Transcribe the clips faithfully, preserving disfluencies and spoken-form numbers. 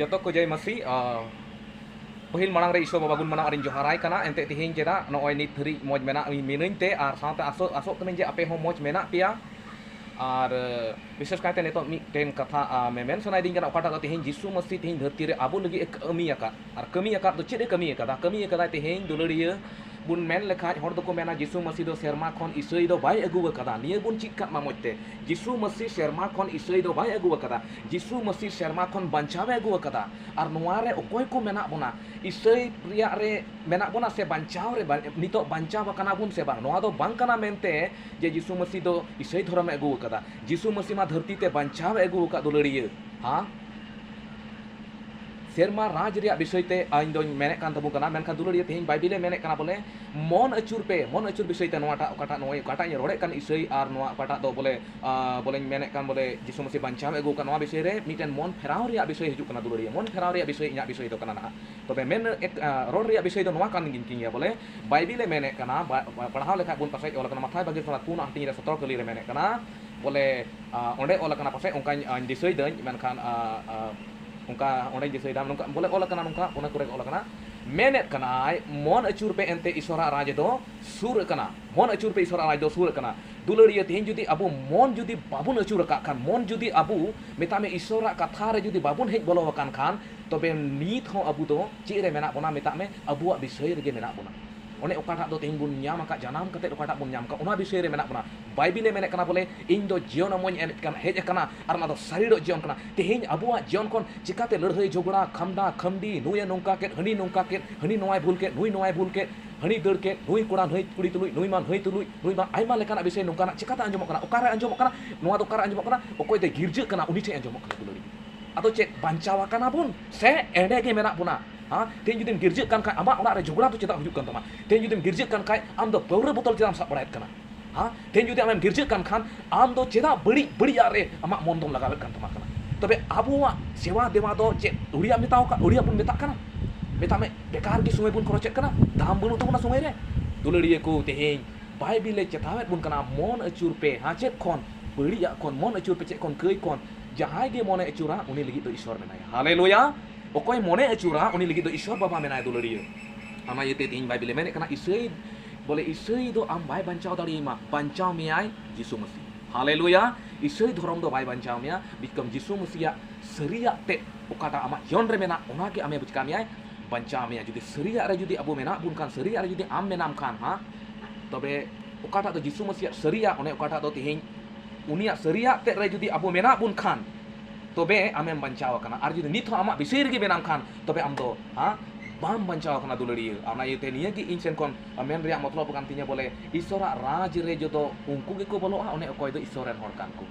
ᱡᱚᱛᱚ ᱠᱚ ᱡᱚᱭ ᱢᱟᱹᱥᱤ᱾ ᱟᱨ ᱯᱟᱹᱦᱤᱞ ᱢᱟᱲᱟᱝ ᱨᱮ ᱤᱥᱚᱨ ᱵᱟᱵᱟ ᱜᱩᱱ ᱢᱟᱱᱟᱣ ᱟᱨᱤᱧ ᱡᱚᱦᱟᱨᱟᱭ ᱠᱟᱱᱟ᱾ ᱮᱱᱛᱮ ᱛᱮᱦᱮᱧ ᱪᱮᱫᱟᱜ ᱱᱚᱜᱼᱚᱭ ᱱᱤᱛ ᱫᱷᱟᱹᱨᱤᱡ ᱢᱚᱡᱽ ᱢᱮᱱᱟᱜ ᱢᱤᱱᱟᱹᱧ ᱛᱮ, ᱟᱨ ᱥᱟᱶᱛᱮ ᱟᱥᱚᱜ, ᱟᱥᱚᱜ ᱠᱟᱹᱱᱟᱹᱧ ᱡᱮ ᱟᱯᱮ ᱦᱚᱸ ᱢᱚᱡᱽ ᱢᱮᱱᱟᱜ ᱯᱮᱭᱟ᱾ ᱟᱨ ᱵᱤᱥᱮᱥ ᱠᱟᱭᱛᱮ ᱱᱤᱛᱚᱜ ᱢᱤᱫᱴᱮᱱ ᱠᱟᱛᱷᱟ, ᱟ, ᱢᱮ-, ᱢᱮᱱ ᱥᱟᱱᱟᱭᱮᱫᱤᱧ ᱠᱟᱱᱟ, ᱚᱠᱟᱴᱟᱜ ᱫᱚ ᱛᱮᱦᱮᱧ ᱡᱤᱥᱩ ᱢᱟᱹᱥᱤ ᱛᱮᱦᱮᱧ ᱫᱷᱟᱹᱨᱛᱤ ᱨᱮ ᱟᱵᱚ ᱞᱟᱹᱜᱤᱫ ᱮ ᱠᱟᱹᱢᱤ ᱟᱠᱟᱫ᱾ ᱟᱨ ᱠᱟᱹᱢᱤ ᱟᱠᱟᱫ ᱫᱚ ᱪᱮᱫ ᱮ ᱠᱟᱹᱢᱤ ᱟᱠᱟᱫᱟ? ᱠᱟᱹᱢᱤ ᱟᱠᱟᱫᱟᱭ ᱛᱮᱦᱮᱧ ᱫᱩᱞᱟᱹᱲᱤᱭᱟᱹ ᱵᱚᱱ ᱢᱮᱱ ᱞᱮᱠᱷᱟᱡ, ᱦᱚᱲ ᱫᱚᱠᱚ ᱢᱮᱱᱟ, ᱡᱤᱥᱩ ᱢᱟᱹᱥᱤ ᱫᱚ ᱥᱮᱨᱢᱟ ᱠᱷᱚᱱ ᱤᱥᱟᱹᱭ ᱫᱚ ᱵᱟᱭ ᱟᱹᱜᱩ ᱟᱠᱟᱫᱟ᱾ ᱱᱤᱭᱟᱹ ᱵᱚᱱ ᱪᱮᱫ ᱠᱟᱜ ᱢᱟ ᱢᱚᱡᱽ ᱛᱮ, ᱡᱤᱥᱩ ᱢᱟᱹᱥᱤ ᱥᱮᱨᱢᱟ ᱠᱷᱚᱱ ᱤᱥᱟᱹᱭ ᱫᱚ ᱵᱟᱭ ᱟᱹᱜᱩ ᱟᱠᱟᱫᱟ᱾ ᱡᱤᱥᱩ ᱢᱟᱹᱥᱤ ᱥᱮᱨᱢᱟ ᱠᱷᱚᱱ ᱵᱟᱧᱪᱟᱣ ᱮ ᱟᱹᱜᱩ ᱟᱠᱟᱫᱟ᱾ ᱟᱨ ᱱᱚᱣᱟ ᱨᱮ ᱚᱠᱚᱭ ᱠᱚ ᱢᱮᱱᱟᱜ ᱵᱚᱱᱟ, ᱤᱥᱟᱹᱭ ᱨᱮᱭᱟᱜ ᱨᱮ ᱢᱮᱱᱟᱜ ᱵᱚᱱᱟ ᱥᱮ ᱵᱟᱧᱪᱟᱣ ᱨᱮ ᱵᱟ-, ᱱᱤᱛᱚᱜ ᱵᱟᱧᱪᱟᱣ ᱟᱠᱟᱱᱟ ᱵᱚᱱ ᱥᱮ ᱵᱟᱝ? ᱱᱚᱣᱟ ᱫᱚ ᱵᱟᱝ ᱠᱟᱱᱟ ᱢᱮᱱᱛᱮ ᱡᱮ ᱡᱤᱥᱩ ᱢᱟᱹᱥᱤ ᱫᱚ ᱤᱥᱟᱹᱭ ᱫᱷᱚᱨᱚᱢ ᱮ ᱟᱹᱜᱩ ᱟᱠᱟᱫᱟ᱾ ᱡᱤᱥᱩ ᱢᱟᱹᱥᱤ ᱢᱟ ᱫᱷᱟᱹᱨᱛᱤ ᱛᱮ ᱵᱟᱧᱪᱟᱣ ᱮ ᱟᱹᱜᱩ ᱟᱠᱟᱫ ᱫᱩᱞᱟᱹᱲᱤᱭᱟᱹ᱾ ᱦᱟ? ᱥᱮᱨᱢᱟ ᱨᱟᱡᱽ ᱨᱮᱭᱟᱜ ᱵᱤᱥᱚᱭ ᱛᱮ ᱤᱧ ᱫᱚᱧ ᱢᱮᱱᱮᱫ ᱠᱟᱱ ᱛᱟᱵᱚᱱ ᱠᱟᱱᱟ, ᱢᱮᱱᱠᱷᱟᱱ ᱫᱩᱞᱟᱹᱲᱤᱭᱟᱹ ᱛᱮᱦᱮᱧ ᱵᱟᱭᱵᱤᱞᱮ ᱢᱮᱱᱮᱫ ᱠᱟᱱᱟ ᱵᱚᱞᱮ, ᱢᱚᱱ ᱟᱹᱪᱩᱨ ᱯᱮ, ᱢᱚᱱ ᱟᱹᱪᱩᱨ ᱵᱤᱥᱚᱭ ᱛᱮ ᱱᱚᱣᱟᱴᱟᱜ, ᱚᱠᱟᱴᱟᱜ ᱱᱚᱜᱼᱚᱭ, ᱚᱠᱟᱴᱟᱜ ᱤᱧ ᱨᱚᱲᱮᱫ ᱠᱟᱱ ᱤᱥᱟᱹᱭ ᱟᱨ ᱱᱚᱣᱟ ᱚᱠᱟᱴᱟᱜ ᱫᱚ ᱵᱚᱞᱮ, ᱟ, ᱵᱚᱞᱮᱧ ᱢᱮᱱᱮᱫ ᱠᱟᱱ ᱵᱚᱞᱮ ᱡᱤᱥᱩ ᱢᱟᱹᱥᱤ ᱵᱟᱧᱪᱟᱣ ᱮ ᱟᱹᱜᱩ ᱟᱠᱟᱫ, ᱱᱚᱣᱟ ᱵᱤᱥᱚᱭ ᱨᱮ ᱢᱤᱫᱴᱮᱱ ᱢᱚᱱ ᱯᱷᱮᱨᱟᱣ ᱨᱮᱭᱟᱜ ᱵᱤᱥᱚᱭ ᱦᱤᱡᱩᱜ ᱠᱟᱱᱟ ᱫᱩᱞᱟᱹᱲᱤᱭᱟᱹ᱾ ᱢᱚᱱ ᱯᱷᱮᱨᱟᱣ ᱨᱮᱭᱟᱜ ᱵᱤᱥᱚᱭ ᱤᱧᱟᱹᱜ ᱵᱤᱥᱚᱭ ᱫᱚ ᱠᱟᱱᱟ ᱱᱟᱦᱟᱜ᱾ ᱛᱚᱵᱮ ᱢᱮᱱ ᱮᱠ-, ᱟ, ᱨᱚᱲ ᱨᱮᱭᱟᱜ ᱵᱤᱥᱚᱭ ᱫᱚ ᱱᱚᱣᱟ ᱠᱟᱱ ᱜᱤᱧ ᱜᱮᱭᱟ ᱵᱚᱞᱮ, ᱵᱟᱭᱵᱤᱞᱮ ᱢᱮᱱᱮᱫ ᱠᱟᱱᱟ, ᱵᱟ-, ᱵᱟ-, ᱯᱟᱲᱦᱟᱣ ᱞᱮᱠᱷᱟᱡ ᱵᱚᱱ ᱯᱟᱥᱮᱡ ᱚᱞ ᱟᱠᱟᱱᱟ, ᱢᱟᱛᱷᱟᱭ ᱵᱟᱜᱮ ᱥᱚᱱᱟ ᱯᱩᱱ ᱟᱜ ᱦᱟᱹᱴᱤᱧ ᱨᱮ ᱥᱚᱛᱨᱚ ᱠᱟᱹᱞᱤ ᱨᱮ ᱢᱮᱱᱮᱫ ᱠᱟᱱᱟ ᱵᱚᱞᱮ, ᱟ, ᱚᱸᱰᱮ ᱚᱞ ᱟᱠᱟᱱᱟ ᱯᱟᱥᱮᱡ, ᱚᱱᱠᱟᱧ, ᱟᱧ ᱫᱤᱥᱟᱹᱭ ᱫᱟᱹᱧ, ᱢᱮᱱᱠᱷᱟᱱ, ᱟ, ᱟ, ᱚᱱᱠᱟ ᱚᱸᱰᱮᱧ ᱫᱤᱥᱟᱹᱭ ᱫᱟ, ᱱᱚᱝᱠᱟ ᱵᱚᱞᱮ ᱚᱞ ᱟᱠᱟᱱᱟ, ᱱᱚᱝᱠᱟ ᱚᱱᱟ ᱠᱚᱨᱮ ᱜᱮ ᱚᱞ ᱟᱠᱟᱱᱟ, ᱢᱮᱱᱮᱫ ᱠᱟᱱᱟᱭ, "ᱢᱚᱱ ᱟᱹᱪᱩᱨ ᱯᱮ ᱮᱱᱛᱮ ᱤᱥᱚᱨᱟᱜ ᱨᱟᱡᱽ ᱫᱚ ᱥᱩᱨ ᱟᱠᱟᱱᱟ, ᱢᱚᱱ ᱟᱹᱪᱩᱨ ᱯᱮ ᱤᱥᱚᱨᱟᱜ ᱨᱟᱡᱽ ᱫᱚ ᱥᱩᱨ ᱟᱠᱟᱱᱟ᱾" ᱫᱩᱞᱟᱹᱲᱤᱭᱟᱹ, ᱛᱮᱦᱮᱧ ᱡᱩᱫᱤ ᱟᱵᱚ ᱢᱚᱱ ᱡᱩᱫᱤ ᱵᱟᱵᱚᱱ ᱟᱹᱪᱩᱨ ᱟᱠᱟᱫ ᱠᱷᱟᱱ, ᱢᱚᱱ ᱡᱩᱫᱤ ᱟᱵᱚ ᱢᱮᱛᱟᱜ ᱢᱮ ᱤᱥᱚᱨᱟᱜ ᱠᱟᱛᱷᱟ ᱨᱮ ᱡᱩᱫᱤ ᱵᱟᱵᱚᱱ ᱦᱮᱡ ᱵᱚᱞᱚ ᱟᱠᱟᱱ ᱠᱷᱟᱱ, ᱛᱚᱵᱮ ᱱᱤᱛ ᱦᱚᱸ ᱟᱵᱚ ᱫᱚ ᱪᱮᱫ ᱨᱮ ᱢᱮᱱᱟᱜ ᱵᱚᱱᱟ? ᱢᱮᱛᱟᱜ ᱢᱮ ᱟᱵᱚᱣᱟᱜ ᱵᱤᱥᱚᱭ ᱨᱮᱜᱮ ᱢᱮᱱᱟᱜ ᱵᱚᱱᱟ᱾ ᱚᱱᱮ ᱚᱠᱟᱴᱟᱜ ᱫᱚ ᱛᱮᱦᱮᱧ ᱵᱚᱱ ᱧᱟᱢ ᱟᱠᱟᱫ, ᱡᱟᱱᱟᱢ ᱠᱟᱛᱮᱫ ᱚᱠᱟᱴᱟᱜ ᱵᱚᱱ ᱧᱟᱢ ᱟᱠᱟᱫ, ᱚᱱᱟ ᱵᱤᱥᱚᱭ ᱨᱮ ᱢᱮᱱᱟᱜ ᱵᱚᱱᱟ᱾ ᱵᱟᱭᱵᱤᱞᱮ ᱢᱮᱱᱮᱫ ᱠᱟᱱᱟ ᱵᱚᱞᱮ, "ᱤᱧ ᱫᱚ ᱡᱤᱭᱚᱱ ᱮᱢᱚᱜ ᱤᱧ ᱦᱮᱡ ᱟᱠᱟᱱᱟ, ᱟᱨ ᱚᱱᱟ ᱫᱚ ᱥᱟᱹᱨᱤ ᱡᱤᱭᱚᱱ ᱠᱟᱱᱟ᱾" ᱛᱮᱦᱮᱧ ᱟᱵᱚᱣᱟᱜ ᱡᱤᱭᱚᱱ ᱠᱷᱚᱱ ᱪᱤᱠᱟᱛᱮ ᱞᱟᱹᱲᱦᱟᱹᱭ, ᱡᱷᱚᱜᱽᱲᱟ, ᱠᱷᱟᱢᱰᱟ ᱠᱷᱟᱢᱰᱤ, ᱱᱩᱭᱮ ᱱᱚᱝᱠᱟ ᱠᱮᱫ, ᱦᱟᱹᱱᱤ ᱱᱚᱝᱠᱟ ᱠᱮᱫ, ᱦᱟᱹᱱᱤ ᱱᱚᱣᱟᱭ ᱵᱷᱩᱞ ᱠᱮᱫ, ᱱᱩᱭ ᱱᱚᱣᱟᱭ ᱵᱷᱩᱞ ᱠᱮᱫ, ᱦᱟᱹᱱᱤ ᱫᱟᱹᱲ ᱠᱮᱫ, ᱱᱩᱭ ᱠᱚᱲᱟ ᱱᱩᱭ ᱠᱩᱲᱤ ᱛᱩᱞᱩᱡ, ᱱᱩᱭ ᱢᱟ ᱱᱩᱭ ᱛᱩᱞᱩᱡ, ᱱᱩᱭ ᱢᱟ ᱟᱭᱢᱟ ᱞᱮᱠᱟᱱᱟᱜ ᱵᱤᱥᱚᱭ ᱱᱚᱝᱠᱟᱱᱟᱜ ᱪᱤᱠᱟᱛᱮ ᱟᱸᱡᱚᱢᱚᱜ ᱠᱟᱱᱟ? ᱚᱠᱟᱨᱮ ᱟᱸᱡᱚᱢᱚᱜ ᱠᱟᱱᱟ? ᱱᱚᱣᱟ ᱫᱚ ᱚᱠᱟᱨᱮ ᱟᱸᱡᱚᱢᱚᱜ ᱠᱟᱱᱟ? ᱚᱠᱚᱭ ᱫᱚᱭ ᱜᱤᱨᱡᱟᱹᱜ ᱠᱟᱱᱟ, ᱩᱱᱤ ᱴᱷᱮᱱ ᱟᱸᱡᱚᱢᱚᱜ ᱠᱟᱱᱟ ᱫᱩᱞᱟᱹᱲᱤ᱾ ᱟᱫᱚ ᱪᱮᱫ, ᱵᱟᱧᱪᱟᱣ ᱟᱠᱟᱱᱟ ᱵᱚᱱ ᱥᱮ ᱮᱸᱰᱮ ᱜᱮ ᱢᱮᱱᱟᱜ ᱵᱚᱱᱟ? ᱦᱮᱸ, ᱛᱮᱦᱮᱧ ᱡᱩᱫᱤᱢ ᱜᱤᱨᱡᱟᱹᱜ ᱠᱟᱱ ᱠᱷᱟᱱ, ᱟᱢᱟᱜ ᱚᱲᱟᱜ ᱨᱮ ᱡᱷᱚᱜᱽᱲᱟ ᱫᱚ ᱪᱮᱫᱟᱜ ᱦᱩᱭᱩᱜ ᱠᱟᱱ ᱛᱟᱢᱟ? ᱛᱮᱦᱮᱧ ᱡᱩᱫᱤᱢ ᱜᱤᱨᱡᱟᱹᱜ ᱠᱟᱱ ᱠᱷᱟᱱ, ᱟᱢ ᱫᱚ ᱯᱟᱹᱣᱨᱟᱹ ᱵᱳᱛᱚᱞ ᱪᱮᱫᱟᱜ ᱮᱢ ᱥᱟᱵ ᱵᱟᱲᱟᱭᱮᱫ ᱠᱟᱱᱟ? ᱦᱮᱸ, ᱛᱮᱦᱮᱧ ᱡᱩᱫᱤ ᱟᱢᱮᱢ ᱜᱤᱨᱡᱟᱹᱜ ᱠᱟᱱ ᱠᱷᱟᱱ, ᱟᱢ ᱫᱚ ᱪᱮᱫᱟᱜ ᱵᱟᱹᱲᱤᱡ, ᱵᱟᱹᱲᱤᱡᱟᱜ ᱨᱮ ᱟᱢᱟᱜ ᱢᱚᱱ ᱫᱚᱢ ᱞᱟᱜᱟᱣᱮᱫ ᱠᱟᱱ ᱛᱟᱢᱟ ᱠᱟᱱᱟ? ᱛᱚᱵᱮ ᱟᱵᱚᱣᱟᱜ ᱥᱮᱵᱟ ᱫᱮᱵᱟ ᱫᱚ ᱪᱮᱫ ᱟᱹᱣᱲᱤᱭᱟᱜ ᱢᱮᱛᱟᱣ ᱠᱟᱜ, ᱟᱹᱣᱲᱤᱭᱟᱜ ᱵᱚᱱ ᱢᱮᱛᱟᱜ ᱠᱟᱱᱟ? ᱢᱮᱛᱟᱜ ᱢᱮ, ᱵᱮᱠᱟᱨ ᱜᱮ ᱥᱚᱢᱚᱭ ᱵᱚᱱ ᱠᱷᱚᱨᱚᱪᱮᱫ ᱠᱟᱱᱟ, ᱫᱟᱢ ᱵᱟᱹᱱᱩᱜ ᱛᱟᱵᱚᱱᱟ ᱥᱚᱢᱚᱭ ᱨᱮ᱾ ᱫᱩᱞᱟᱹᱲᱤᱭᱟᱹ ᱠᱚ, ᱛᱮᱦᱮᱧ ᱵᱟᱭᱵᱤᱞᱮ ᱪᱮᱛᱟᱣᱮᱫ ᱵᱚᱱ ᱠᱟᱱᱟ, ᱢᱚᱱ ᱟᱹᱪᱩᱨ ᱯᱮ᱾ ᱦᱮᱸ, ᱪᱮᱫ ᱠᱷᱚᱱ? ᱵᱟᱹᱲᱤᱡᱟᱜ ᱠᱷᱚᱱ ᱢᱚᱱ ᱟᱹᱪᱩᱨ ᱯᱮ᱾ ᱪᱮᱫ ᱠᱷᱚᱱ? ᱠᱟᱹᱭ ᱠᱷᱚᱱ᱾ ᱡᱟᱦᱟᱸᱭ ᱜᱮ ᱢᱚᱱᱮ ᱟᱹᱪᱩᱨᱟ, ᱩᱱᱤ ᱞᱟᱹᱜᱤᱫ ᱫᱚ ᱤᱥᱚᱨ ᱢᱮᱱᱟᱭᱟ᱾ ᱦᱟᱞᱮᱞᱩᱭᱟ! ᱚᱠᱚᱭ ᱢᱚᱱᱮ ᱟᱹᱪᱩᱨᱟ, ᱩᱱᱤ ᱞᱟᱹᱜᱤᱫ ᱫᱚ ᱤᱥᱚᱨ ᱵᱟᱵᱟ ᱢᱮᱱᱟᱭ, ᱫᱩᱞᱟᱹᱲᱤᱭᱟᱹ᱾ ᱚᱱᱟ ᱤᱭᱟᱹᱛᱮ ᱛᱮᱦᱮᱧ ᱵᱟᱭᱵᱮᱞᱮ ᱢᱮᱱᱮᱫ ᱠᱟᱱᱟ, ᱤᱥᱟᱹᱭ, ᱵᱚᱞᱮ ᱤᱥᱟᱹᱭ ᱫᱚ ᱟᱢ ᱵᱟᱭ ᱵᱟᱧᱪᱟᱣ ᱫᱟᱲᱮᱭᱟᱢᱟ, ᱵᱟᱧᱪᱟᱣ ᱢᱮᱭᱟᱭ ᱡᱤᱥᱩ ᱢᱟᱹᱥᱤ᱾ ᱦᱟᱞᱮᱞᱩᱭᱟ! ᱤᱥᱟᱹᱭ ᱫᱷᱚᱨᱚᱢ ᱫᱚ ᱵᱟᱭ ᱵᱟᱧᱪᱟᱣ ᱢᱮᱭᱟ, ᱵᱤᱠᱚᱢ ᱡᱤᱥᱩ ᱢᱟᱹᱥᱤᱭᱟᱜ ᱥᱟᱹᱨᱤᱭᱟᱜ ᱛᱮᱫ ᱚᱠᱟᱴᱟᱜ ᱟᱢᱟᱜ ᱡᱤᱭᱚᱱ ᱨᱮ ᱢᱮᱱᱟᱜ, ᱚᱱᱟ ᱜᱮ ᱟᱢᱮ ᱪᱤᱠᱟ ᱢᱮᱭᱟᱭ, ᱵᱟᱧᱪᱟᱣ ᱢᱮᱭᱟ᱾ ᱡᱩᱫᱤ ᱥᱟᱹᱨᱤᱭᱟᱜ ᱨᱮ ᱡᱩᱫᱤ ᱟᱵᱚ ᱢᱮᱱᱟᱜ ᱵᱚᱱ ᱠᱷᱟᱱ, ᱥᱟᱹᱨᱤᱭᱟᱜ ᱨᱮ ᱡᱩᱫᱤ ᱟᱢ ᱢᱮᱱᱟᱢ ᱠᱷᱟᱱ, ᱦᱟᱸ, ᱛᱚᱵᱮ ᱚᱠᱟᱴᱟᱜ ᱫᱚ ᱡᱤᱥᱩ ᱢᱟᱹᱥᱤᱭᱟᱜ ᱥᱟᱹᱨᱤᱭᱟᱜ, ᱚᱱᱮ ᱚᱠᱟᱴᱟᱜ ᱫᱚ ᱛᱮᱦᱮᱧ ᱩᱱᱤᱭᱟᱜ ᱥᱟᱹᱨᱤᱭᱟᱜ ᱛᱮᱫ ᱨᱮ ᱡᱩᱫᱤ ᱟᱵᱚ ᱢᱮᱱᱟᱜ ᱵᱚᱱ ᱠᱷᱟᱱ, ᱛᱚᱵᱮ ᱟᱢᱮᱢ ᱵᱟᱧᱪᱟᱣ ᱟᱠᱟᱱᱟ᱾ ᱟᱨ ᱡᱩᱫᱤ ᱱᱤᱛ ᱦᱚᱸ ᱟᱢᱟᱜ ᱵᱤᱥᱚᱭ ᱨᱮᱜᱮ ᱢᱮᱱᱟᱢ ᱠᱷᱟᱱ, ᱛᱚᱵᱮ ᱟᱢ ᱫᱚ, ᱦᱟᱸ, ᱵᱟᱢ ᱵᱟᱧᱪᱟᱣ ᱟᱠᱟᱱᱟ, ᱫᱩᱞᱟᱹᱲᱤᱭᱟᱹ᱾ ᱚᱱᱟ ᱤᱭᱟᱹᱛᱮ ᱱᱤᱭᱟᱹ ᱜᱮ ᱤᱧ ᱥᱮᱱ ᱠᱷᱚᱱ ᱢᱮᱱ ᱨᱮᱭᱟᱜ ᱢᱚᱛᱞᱚᱵ ᱠᱟᱱ ᱛᱤᱧᱟᱹ, ᱵᱚᱞᱮ, ᱤᱥᱚᱨᱟᱜ ᱨᱟᱡᱽ ᱨᱮ ᱡᱚᱫᱚ ᱩᱱᱠᱩ ᱜᱮᱠᱚ ᱵᱚᱞᱚᱜᱼᱟ, ᱚᱱᱮ ᱚᱠᱚᱭ ᱫᱚ ᱤᱥᱚᱨ ᱨᱮᱱ ᱦᱚᱲ ᱠᱟᱱ ᱠᱚ᱾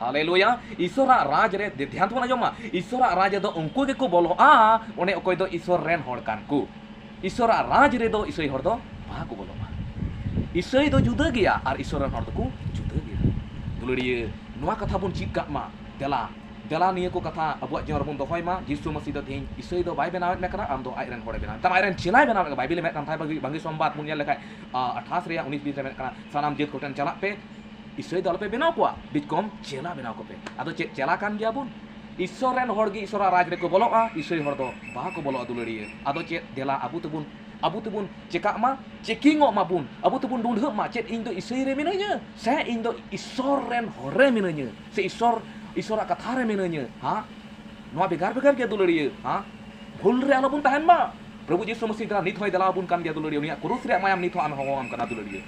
ᱦᱟᱞᱮᱞᱩᱭᱟ! ᱤᱥᱚᱨᱟᱜ ᱨᱟᱡᱽ ᱨᱮ, ᱫᱷᱮᱭᱟᱱ ᱛᱮᱵᱚᱱ ᱟᱸᱡᱚᱢᱟ, ᱤᱥᱚᱨᱟᱜ ᱨᱟᱡᱽ ᱨᱮᱫᱚ ᱩᱱᱠᱩ ᱜᱮᱠᱚ ᱵᱚᱞᱚᱜᱼᱟ, ᱚᱱᱮ ᱚᱠᱚᱭ ᱫᱚ ᱤᱥᱚᱨ ᱨᱮᱱ ᱦᱚᱲ ᱠᱟᱱ ᱠᱚ᱾ ᱤᱥᱚᱨᱟᱜ ᱨᱟᱡᱽ ᱨᱮᱫᱚ ᱤᱥᱟᱹᱭ ᱦᱚᱲ ᱫᱚ ᱵᱟᱠᱚ ᱵᱚᱞᱚᱜᱼᱟ᱾ ᱤᱥᱟᱹᱭ ᱫᱚ ᱡᱩᱫᱟᱹ ᱜᱮᱭᱟ ᱟᱨ ᱤᱥᱚᱨ ᱨᱮᱱ ᱦᱚᱲ ᱫᱚᱠᱚ ᱡᱩᱫᱟᱹ ᱜᱮᱭᱟ᱾ ᱫᱩᱞᱟᱹᱲᱤᱭᱟᱹ, ᱱᱚᱣᱟ ᱠᱟᱛᱷᱟ ᱵᱚᱱ ᱪᱮᱫ ᱠᱟᱜ ᱢᱟ᱾ ᱫᱮᱞᱟ, ᱫᱮᱞᱟ ᱱᱤᱭᱟᱹ ᱠᱚ ᱠᱟᱛᱷᱟ ᱟᱵᱚᱣᱟᱜ ᱡᱤᱭᱚᱱ ᱨᱮᱵᱚᱱ ᱫᱚᱦᱚᱭ ᱢᱟ᱾ ᱡᱤᱥᱩ ᱢᱟᱹᱥᱤ ᱫᱚ ᱛᱮᱦᱮᱧ ᱤᱥᱟᱹᱭ ᱫᱚ ᱵᱟᱭ ᱵᱮᱱᱟᱣᱮᱫ ᱢᱮ ᱠᱟᱱᱟ, ᱟᱢ ᱫᱚ ᱟᱡ ᱨᱮᱱ ᱦᱚᱲᱮ ᱵᱮᱱᱟᱣ᱾ ᱛᱟᱢ ᱟᱡ ᱨᱮᱱ ᱪᱮᱞᱟᱭ ᱵᱮᱱᱟᱣᱮᱫ ᱢᱮ᱾ ᱵᱟᱭᱵᱮᱞᱮ ᱢᱮᱱᱮᱫ ᱠᱟᱱ ᱛᱟᱭ, ᱵᱷᱟᱹᱜᱤ, ᱵᱷᱟᱹᱜᱤ ᱥᱚᱢᱵᱟᱫ ᱵᱚᱱ ᱧᱮᱞ ᱞᱮᱠᱷᱟᱡ, ᱟ, ᱟᱴᱷᱟᱥ ᱨᱮᱭᱟᱜ ᱩᱱᱤᱥ ᱵᱤᱥ ᱨᱮ ᱢᱮᱱᱮᱫ ᱠᱟᱱᱟ, ᱥᱟᱱᱟᱢ ᱡᱟᱹᱛ ᱠᱚᱴᱷᱮᱱ ᱪᱟᱞᱟᱜ ᱯᱮ, ᱤᱥᱟᱹᱭ ᱫᱚ ᱟᱞᱚᱯᱮ ᱵᱮᱱᱟᱣ ᱠᱚᱣᱟ, ᱵᱤᱪᱠᱚᱢ ᱪᱮᱞᱟ ᱵᱮᱱᱟᱣ ᱠᱚᱯᱮ᱾ ᱟᱫᱚ ᱪᱮᱫ ᱪᱮᱞᱟ ᱠᱟᱱ ᱜᱮᱭᱟ ᱵᱚᱱ? ᱤᱥᱚᱨ ᱨᱮᱱ ᱦᱚᱲ ᱜᱮ ᱤᱥᱚᱨᱟᱜ ᱨᱟᱡᱽ ᱨᱮᱠᱚ ᱵᱚᱞᱚᱜᱼᱟ, ᱤᱥᱟᱹᱭ ᱦᱚᱲ ᱫᱚ ᱵᱟᱠᱚ ᱵᱚᱞᱚᱜᱼᱟ, ᱫᱩᱞᱟᱹᱲᱤᱭᱟᱹ᱾ ᱟᱫᱚ ᱪᱮᱫ, ᱫᱮᱞᱟ ᱟᱵᱚ ᱛᱮᱵᱚᱱ, ᱟᱵᱚ ᱛᱮᱵᱚᱱ ᱪᱮᱠᱟᱜ ᱢᱟ, ᱪᱮᱠᱤᱝᱚᱜ ᱢᱟᱵᱚᱱ, ᱟᱵᱚ ᱛᱮᱵᱚᱱ ᱰᱩᱸᱰᱷᱟᱹᱜ ᱢᱟ᱾ ᱪᱮᱫ ᱤᱧ ᱫᱚ ᱤᱥᱟᱹᱭ ᱨᱮ ᱢᱤᱱᱟᱹᱧᱟ ᱥᱮ ᱤᱧ ᱫᱚ ᱤᱥᱚᱨ ᱨᱮᱱ ᱦᱚᱲ ᱨᱮ ᱢᱤᱱᱟᱹᱧᱟ ᱥᱮ ᱤᱥᱚᱨ, ᱤᱥᱚᱨᱟᱜ ᱠᱟᱛᱷᱟ ᱨᱮ ᱢᱤᱱᱟᱹᱧᱟ? ᱦᱟᱸ? ᱱᱚᱣᱟ ᱵᱷᱮᱜᱟᱨ ᱵᱷᱮᱜᱟᱨ ᱜᱮᱭᱟ, ᱫᱩᱞᱟᱹᱲᱤᱭᱟᱹ, ᱦᱟᱸ? ᱵᱷᱩᱞ ᱨᱮ ᱟᱞᱚᱵᱚᱱ ᱛᱟᱦᱮᱱ ᱢᱟ᱾ ᱯᱨᱚᱵᱷᱩ ᱡᱤᱥᱩ ᱢᱟᱹᱥᱤ ᱫᱮᱞᱟ ᱱᱤᱛ ᱦᱚᱸᱭ ᱫᱮᱞᱟ ᱟᱵᱚᱱ ᱠᱟᱱ ᱜᱮᱭᱟ, ᱫᱩᱞᱟᱹᱲᱤᱭᱟᱹ᱾ ᱩᱱᱤᱭᱟᱜ ᱠᱨᱩᱥ ᱨᱮᱭᱟᱜ ᱢᱟᱭᱟᱢ ᱱᱤᱛ ᱦᱚᱸ ᱟᱢᱮ ᱦᱚᱦᱚᱣᱟᱢ ᱠᱟᱱᱟ, ᱫᱩᱞᱟᱹᱲᱤᱭᱟᱹ᱾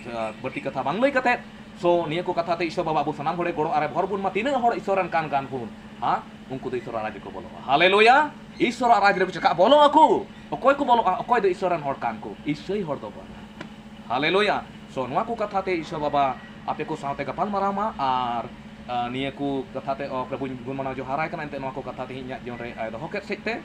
ᱟᱸ, ᱵᱟᱹᱲᱛᱤ ᱠᱟᱛᱷᱟ ᱵᱟᱝ ᱞᱟᱹᱭ ᱠᱟᱛᱮ, so, ᱱᱤᱭᱟᱹ ᱠᱚ ᱠᱟᱛᱷᱟ ᱛᱮ ᱤᱥᱚᱨ ᱵᱟᱵᱟ ᱟᱵᱚ ᱥᱟᱱᱟᱢ ᱦᱚᱲᱮ ᱜᱚᱲᱚ ᱟᱨᱮ ᱵᱷᱚᱨ ᱵᱚᱱ ᱢᱟ᱾ ᱛᱤᱱᱟᱹᱜ ᱦᱚᱲ ᱤᱥᱚᱨ ᱨᱮᱱ ᱠᱟᱱ ᱠᱟᱱ ᱵᱚᱱ, ᱦᱟᱸ? ᱩᱱᱠᱩ ᱫᱚ ᱤᱥᱚᱨᱟᱜ ᱨᱟᱡᱽ ᱨᱮᱠᱚ ᱵᱚᱞᱚᱜᱼᱟ᱾ ᱦᱟᱞᱮᱞᱩᱭᱟ! ᱤᱥᱚᱨᱟᱜ ᱨᱟᱡᱽ ᱨᱮᱠᱚ ᱪᱮᱠᱟ ᱵᱚᱞᱚᱜ ᱟᱠᱚ? ᱚᱠᱚᱭ ᱠᱚ ᱵᱚᱞᱚᱜᱼᱟ? ᱚᱠᱚᱭ ᱫᱚ ᱤᱥᱚᱨ ᱨᱮᱱ ᱦᱚᱲ ᱠᱟᱱ ᱠᱚ? ᱤᱥᱟᱹᱭ ᱦᱚᱲ ᱫᱚ ᱵᱟᱝᱟ᱾ ᱦᱟᱞᱮᱞᱩᱭᱟ! So, ᱱᱚᱣᱟ ᱠᱚ ᱠᱟᱛᱷᱟ ᱛᱮ ᱤᱥᱚᱨ ᱵᱟᱵᱟ ᱟᱯᱮ ᱠᱚ ᱥᱟᱶᱛᱮ ᱜᱟᱯᱟᱞ ᱢᱟᱨᱟᱣ ᱢᱟ, ᱟᱨ, ᱟ, ᱱᱤᱭᱟᱹ ᱠᱚ ᱠᱟᱛᱷᱟ ᱛᱮ, ᱚ, ᱯᱨᱚᱵᱷᱩᱧ ᱜᱩᱱ ᱢᱟᱱᱟᱣ ᱡᱚᱦᱟᱨᱟᱭ ᱠᱟᱱᱟ, ᱮᱱᱛᱮ ᱱᱚᱣᱟ ᱠᱚ ᱠᱟᱛᱷᱟ ᱛᱮᱦᱮᱧ ᱤᱧᱟᱹᱜ ᱡᱤᱭᱚᱱ ᱨᱮ, ᱟ, ᱫᱚᱦᱚ ᱠᱮᱫ ᱥᱮᱫ ᱛᱮ,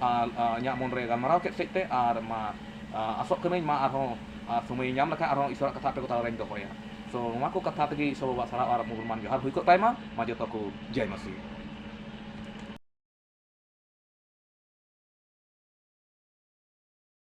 ᱟᱨ, ᱟ, ᱤᱧᱟᱹᱜ ᱢᱚᱱ ᱨᱮ ᱜᱟᱞᱢᱟᱨᱟᱣ ᱠᱮᱫ ᱥᱮᱫ ᱛᱮ, ᱟᱨ ᱢᱟ, ᱟ, ᱟᱥᱚᱜ ᱠᱟᱹᱱᱟᱹᱧ ᱢᱟ ᱟᱨᱦᱚᱸ, ᱟ, ᱥᱚᱢᱚᱭ ᱧᱟᱢ ᱞᱮᱠᱷᱟᱱ ᱟᱨᱦᱚᱸ ᱤᱥᱚᱨᱟᱜ ᱠᱟᱛᱷᱟ ᱟᱯᱮ ᱠᱚ ᱛᱟᱞᱟ ᱨᱮᱧ ᱫᱚᱦᱚᱭᱟ᱾ So, ᱱᱚᱣᱟ ᱠᱚ ᱠᱟᱛᱷᱟ ᱛᱮᱜᱮ ᱤᱥᱚᱨ ᱵᱟᱵᱟ ᱥᱟᱨᱦᱟᱣ ᱟᱨ ᱢᱩᱞ ᱢᱟᱱ ᱡᱚᱦᱟᱨ ᱦᱩᱭ ᱠᱚᱜ ᱛᱟᱭᱢᱟ᱾ ᱢᱟ ᱡᱚᱛᱚ ᱠᱚ ᱡᱚᱭ ᱢᱟᱹᱥᱤ᱾